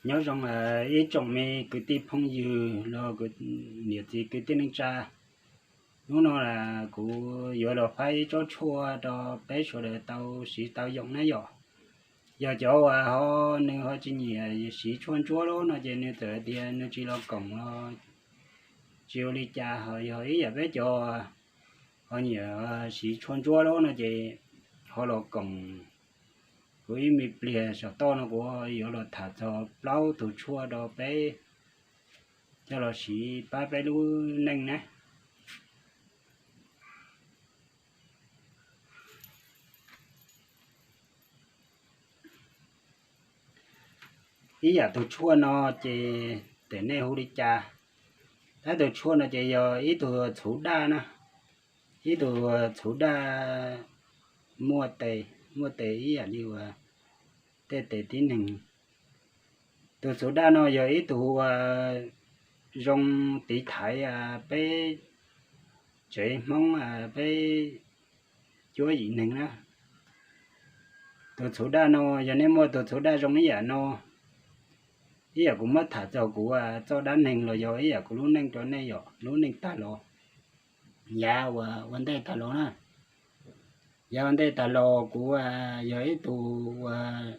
Nyob zoo ib tsoom me kwv tij phooj ywg los niam txiv kwv tij neej tsa. Hnub no kuv yuav los faib ib tsob tshuaj rau peb sawv daws tau siv tau yoom na yom. Yog cov uas ho nws ho tsis nyiam siv tshuaj ntsuab lawm no ces nws txawm tias nws tsis los koom los tsis ua li cas, ho yog ib yam peb cov ho nyiam siv tshuaj ntsuab lawm no ces ho los koom. Kuv ib me pliag saum toj no kuv yuav los tham txog plaub tug tshuaj rau peb coj los siv pab peb lub neej na. Ib yam tus tshuaj no ces tej nej hu li cas? Tab tus tshuaj no ces yog ib tug txhuv daj na, ib tug txhuv daj muaj tes, muaj tes ib yam li uas tej tes tib neeg. Tus txhuv daj no yog ib tug uas zoo tiv thaiv peb tsev Hmoob, peb cuab yim neeg na. Tus txhuv daj no, yog nej muaj tus txhuv daj zoo ib yam no, ib yam kuv muab tham txog kuv txoj dab neeg los yog ib yam kuv lub neej rau nej yom, lub neej tag los, yav uas ua ntej tag los na. Yav ua ntej tag los kuv yog ib tug uas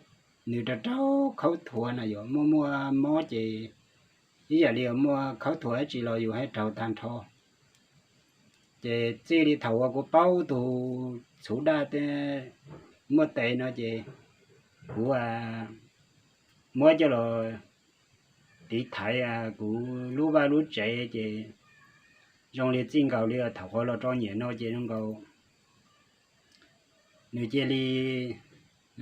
nws rau raug khaub thuas na yom, muaj muaj mob ces ib yam li muaj khaub thuas dab tsi los yus haj raug tag nrho. Ces txij li thaum uas kuv paub tus txhuv daj muaj tes no ces kuv muab coj los tiv thaiv kuv lub vaj lub tsev ces zoo li txij nkaus li thaum qhov los rau nyiam no ces zoo nkaus nws cia li,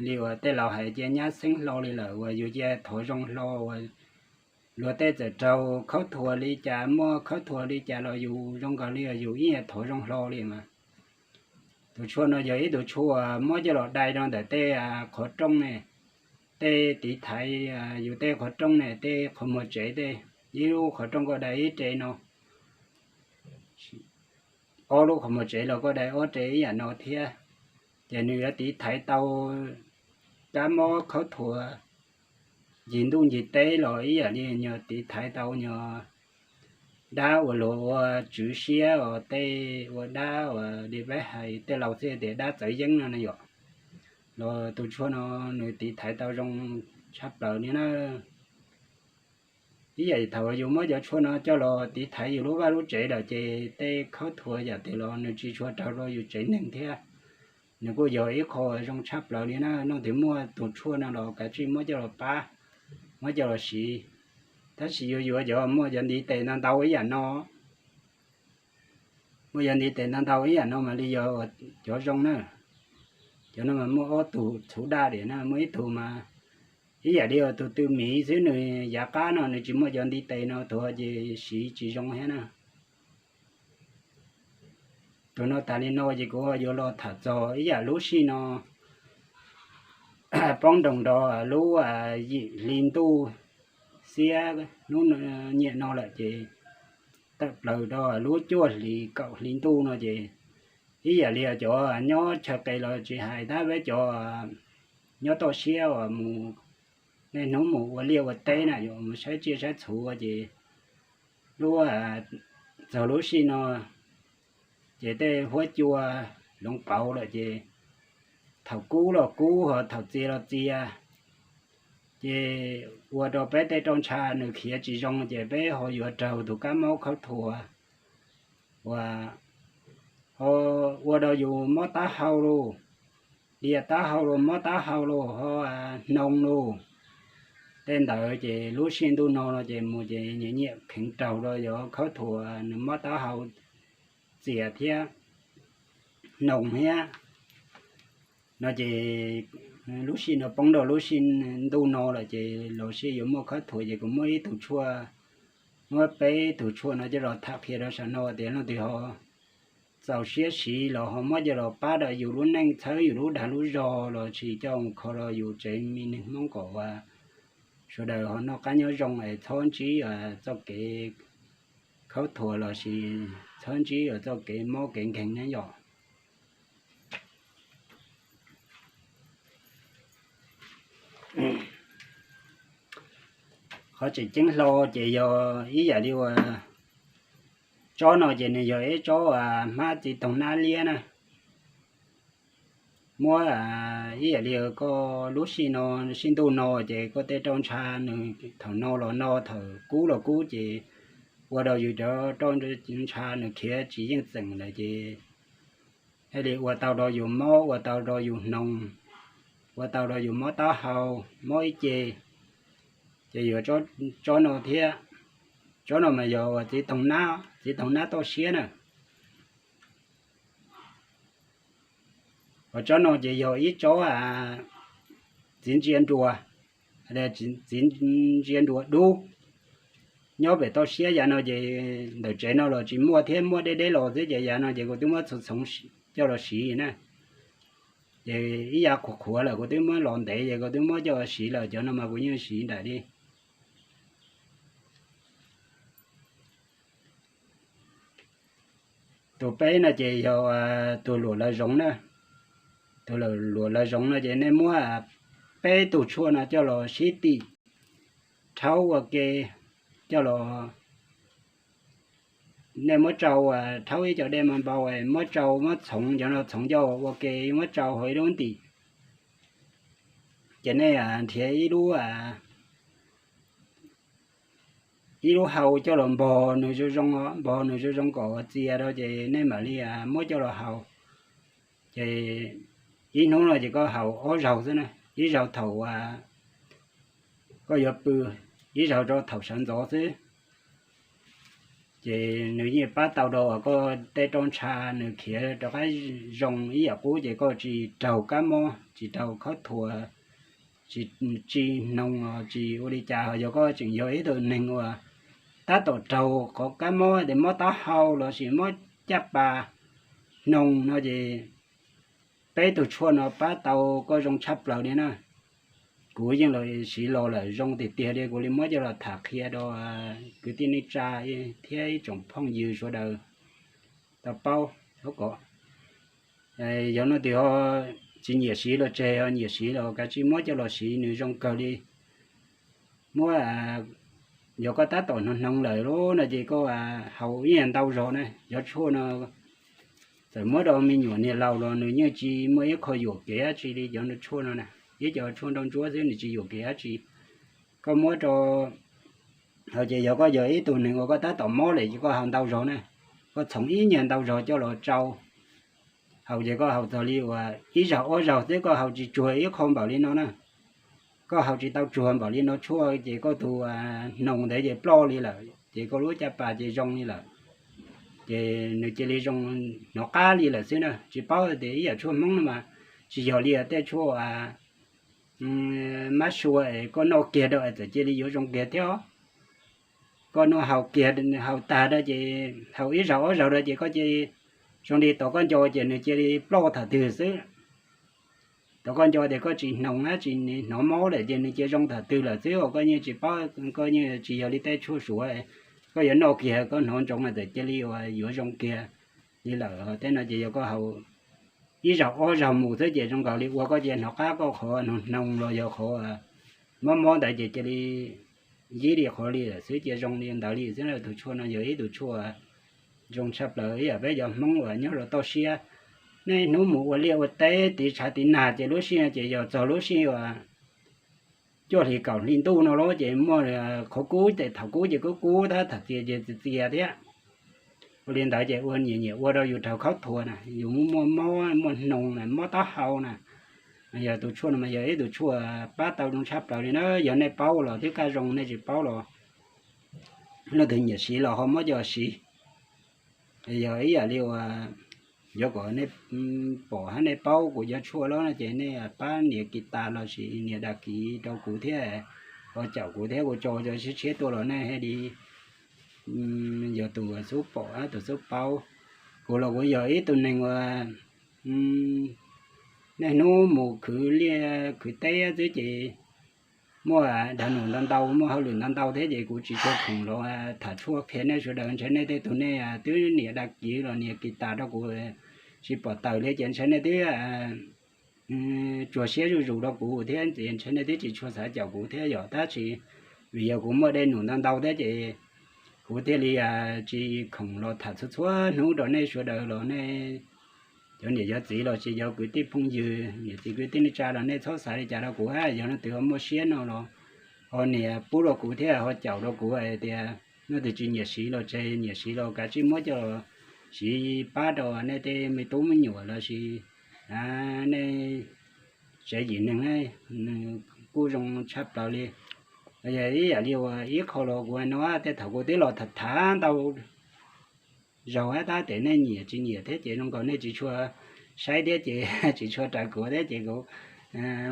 li uas tej laus hais cia nyab xeeb hlo li lawm uas yus cia thov zoo hlo uas luag tej txawm raug khaub thuas li cas, muaj khaub thuas li cas los yus zoo nkaus li yus ib yam thov zoo hlo li mas. Tus tshuaj no yog ib tus tshuaj muab coj los dai rau ntawm tej qhov rooj ne, tej tiv thaiv yus tej qhov rooj ne, tej qhov muag tsev tej, ib lub qhov rooj koj dai ib re no, ob lub qhov muag tsev los koj dai ob re ib yam no thiab. Ces nws yuav tiv thaiv tau kab mob khaub thuas ncig ntuj ncig teb los ib yam li nyuag tiv thaiv tau nyuag dab uas luag ua tswv siab os, tej ua dab uas li peb hais tej laus xwb tias dab txawv yeeb no na yom. Los tus tshuaj no nws tiv thaiv tau zoo tshaj plaws li na. Ib yam thaum yus muab cov tshuaj no coj los tiv thaiv yus lub vaj lub tsev lawm ces tej khaub thuas yam twg los nws tsis tshua raug rau yus tsev neeg thiab. Nws kuj yog ib qho zoo tshaj plaws li na, leej twg muaj tus tshuaj no los kav tsij muab coj los pab, muab coj los siv. Tab sis yuav yuav cov muaj cov ntiv tes ntau ntau ib yam no, muaj cov ntiv tes ntau ntau ib yam no mam li yog cov zoo na. Cov no mas muaj ob tug txhuv daj diam na, muaj ib tug mas ib yam li tus tw miv xwb, nws yav qab no nws tsis muaj cov ntiv tes no, tus ces siv tsis zoo thiab na. Tus no tas li no ces kuv yuav los tham txog ib yam lub sij no poob nroos nrog lub yim hli ntuj xiab hnub nyiam no lawm ces tawm plaws rau lub cuaj hlis kaum hli ntuj no ces ib yam li cov nyob chaw qes los tsis hais, tab peb cov nyob toj siab uas mus niaj hnub mus ua liaj ua teb na, yuav mus saib tsiaj saib txhu ces lub, txog lub sij no ces tej huab cua hloov pauv lawm ces thaum kub los kub, ho thaum txias los txias, ces ua rau peb tej roj ntsha nws khiav tsis zoo ces peb ho yuav raug tus kab mob khaub thuas uas ho ua rau yus mob taub hau lauj, dias taub hau lauj, mob taub hau lauj, ho hnoos lauj. Tej ntawd ces lub sij ntuj no no ces mus ces nyiam nyiam kheev raug rau yog khaub thuas nws mob taub hau txias thiab hnoos thiab no ces lub sij no poob rau lub sij ntuj no lawm ces los sij yuav muaj khaub thuas ces kuv muab ib tug tshuaj, muab peb tug tshuaj no coj los tham qhia rau saum no tias leej twg ho txaus siab siv los ho muab coj los pab rau yus lub neej, txhawb yus lub dag lub zog los sis coj mus kho rau yus tsev me neeg Hmoob kom uas sawv daws ho noj qab nyob zoo es txhob ntsib txoj kev khaub thuas los sis txhob ntsib txoj kev mob kev nkeeg na yom. Qhov tseem ceeb hlo ces yog ib yam li uas tsob no ces nws yog ib tsob hmab txiv toog nab liab na. Muab ib yam li koj lub sij no, sij ntuj no ces koj tej roj ntsha nws thaum no los no, thaum kub los kub ces ua rau yus cov roj ntsha nws khiav tsis yeej txeem lawm ces thiaj li ua tau rau yus mob, ua tau rau yus hnoos, ua tau rau yus mob taub hau, mob ib ce. Ces yuav tsob no thiab. Tsob no mas yog uas txiv toog nab, txiv toog nab toj siab na. Hos tsob no ces yog ib tsob txiv ntsia nruas, txiv ntsia nruas dub. Nyob pem toj siab yav no ces ntawm tsev no los tsis muaj thiab, muaj deb deb los xwb ces yav no ces kuv twb muab txhoov txhoov coj los siv na. Ces ib yav qhuav qhuav lawm kuv twb muab los ntev ces kuv twb muab coj los siv lawm, cov no mas kuv yeej siv nraim li. Tus peb no ces yog tus luam lawv zoov na. Tus luam lawv zoov no ces nej muab peb tug tshuaj no coj los sib tim rhaub ua ke, coj los, nej muab tsau, rhaub ib co dej mas npau, muab tsau, muab txhoov, cov no txhoov coj ua ke, muab tsau hauv ib lub ntim. Ces nej nrhiav ib lub ib lub hau coj los npog nws zoo zoo, npog nws zoo zoo kom txias rau ces nej mam li muab coj los haus. Ces ib hnub no ces koj haus ob zaug xwb na, ib zaug thaum koj yuav pw, ib zaug rau thaum sawv ntxov xwb. Ces nws yeej pab tau rau uas koj tej roj ntsha nws khiav rov qab zoo ib yam qub ces koj tsis raug kab mob, tsis raug khaub thuas, tsis tsis hnoos, tsis ua li cas. Ho yog koj tseem yog ib tug neeg uas tab tom raug qhov kab mob tias mob taub hau lossis mob caj pas, hnoos no ces peb tug tshuaj no pab tau koj zoo tshaj plaws li na. Kuv yeej los siv los lawm zoo tiag tiag li, kuv li muab coj los tham qhia rau kwv tij neej tsa thiab ib tsoom phooj ywg sawv daws tau paub. Yog no tias ho tsis nyiam siv los tseg, ho nyiam siv los kav tsij muab coj los siv, nws zoo kawg li. Muab, yog koj tab tom hnoos hnoos lawm no ces koj haus ib yam ntau zog na. Cov tshuaj no txawm muab rau me nyuam niag laus los nws yeej tsis muaj ib qho yuam kev dab tsi li. Cov tshuaj no na, ib co tshuaj nroj ntsuab xwb nws tsis yuam kev dab tsi. Koj muab rau, ho ces yog koj yog ib tug neeg uas koj tab tom mob lawm ces koj haus ntau zog na, koj txhoov ib nyuag ntau zog coj los tsau haus ces koj haus txog li uas ib zaug ob zaug xwb, koj haus tsis tsuag ib qho npaum li no na. Koj haus tsis tau tsuag npaum li no tshuaj ces koj tus hnoos ntawd ces ploj li lawm ces koj lub caj pas ces zoo li lawm. Ces nws cia li zoo hnov qab li lawm xwb na. Tsis paub tias ib yam tshuaj Hmoob no mas tsis yog li tej tshuaj mab sua es koj noj kiag rau es txawm cia li yuav zoo kiag thiab. Koj noj haus kiag, haus tag rau ces haus ib zaug ob zaug rau ces koj cia li zoo li tod koj nco ces nws cia li ploj tham twg xwb. Tod koj nco tias koj tsis hnoos dab tsi, hnov mob lawm ces nws cia zoo tham twg lawm xwb, koj yeej tsis paub, koj yeej tsis yog li tej tshuaj Suav, koj yuav noj kiag koj hnov ntsoov txawm cia li uas yuav zoo kiag li lawm. Tej no ces yog koj haus ib zaug ob zaug mus xwb ces zoo nkaus li ua koj cia hnov qab koj qhov hnoos hnoos los yog qhov mob mob ntawd ces cia li yib li qhov li lawm xwb, cia zoo li ntawd li xwb. Tus tshuaj no yog ib tus tshuaj zoo tshaj plaws ib yam peb cov Hmoob uas nyob rau toj siab. Nej hnub mus ua liaj ua teb tiv tshav tiv nag ces lub sij no ces yog txog lub sij uas cuaj hlis kaum hli ntuj no los ces muaj qhov kub ces thaum kub ces kub kub, tab thaum txias ces txias thiab. Ua li ntawd ces ua nyiam nyiam ua rau yus raug khaub thuas na, yus muaj mob, muaj hnoos na, mob taub hau na. Yog tus tshuaj no mas yog ib tus tshuaj pab tau zoo tshaj plaws li na. Yog nej paub los twb kaj zoo, nej tsis paub los leej twg nyiam siv los ho muab coj siv. Yog ib yam li uas yuav kom nej pom hab nej paub kuv cov tshuaj los no ces nej pab nias kis tas lossis nias dag kis rau kuv thiab, ho caum kuv thiab, kuv tso cov tshiab tshiab tuaj los nej thiaj li yog tus xub pom tus xub paub. Kuv los kuv yog ib tug neeg uas niaj hnub mus khwv liaj khwv teb xwb ces muaj dag num ntau ntau, muaj hauj lwm ntau ntau thiab ces kuv tsis tshua khoom los tham tshuaj qhia nej sawv daws. Ntshe nej tej tug nej twb nias dag kis los nias kis tas rau kuv tsis pom tawm li ces ntshe nej twb tsuag siab zuj zus rau kuv thiab ces ntshe nej twb tsis tshua xav caum kuv thiab yom. Tab sis Vim yog kuv muaj dej num ntau ntau thiab ces kuv thiaj li tsis khoom los tham txhua txhua hnub rau nej sawv daws los nej cov niam cov txiv los sis cov kwv tij phooj ywg, niam txiv kwv tij neej tsa los nej txhob xav li cas rau kuv hab. Yog leej twg ho muaj siab no los ho nias pub rau kuv thiab ho caum rau kuv hais tias leej twg tsis nyiam siv los tseg, nyiam siv los kav tsij muab coj los siv pab rau nej tej me tub me nyuam los sis nej tsev yim neeg, nws kuj zoo tshaj plaws li. Yog ib yam li uas ib qho los kuv no tej thaum kuv twb los tham tham ntau zaus hab tab tes nej nyiam tsis nyiam thiab ces zoo nkaus nej tsis tshua saib thiab ces tsis tshua raws kuv thiab ces kuv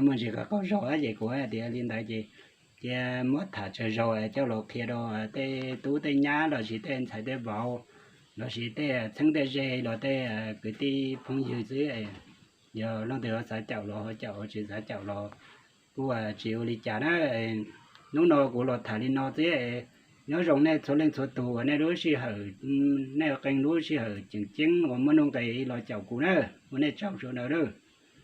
muaj ntsis qhov qaug zog ces kuv hais tias li ntawd ces cia muab tham tsawg zaus coj los qhia rau tej tub tej nyab los sis tej ntxhais tej vauv los sis tej txheeb tej ze los tej kwv tij phooj ywg xwb. Yog leej twg ho xav caum los ho caum, tsis xav caum los kuj tsis ua li cas na. Hnub no kuv los tham li no xwb, nyob zoo nej txhua leej txhua tus uas nej lub sij hawm, nej qee lub sij hawm tseem ceeb uas muaj nuj nqis los caum kuv na, ua nej tsaug sawv daws lawm.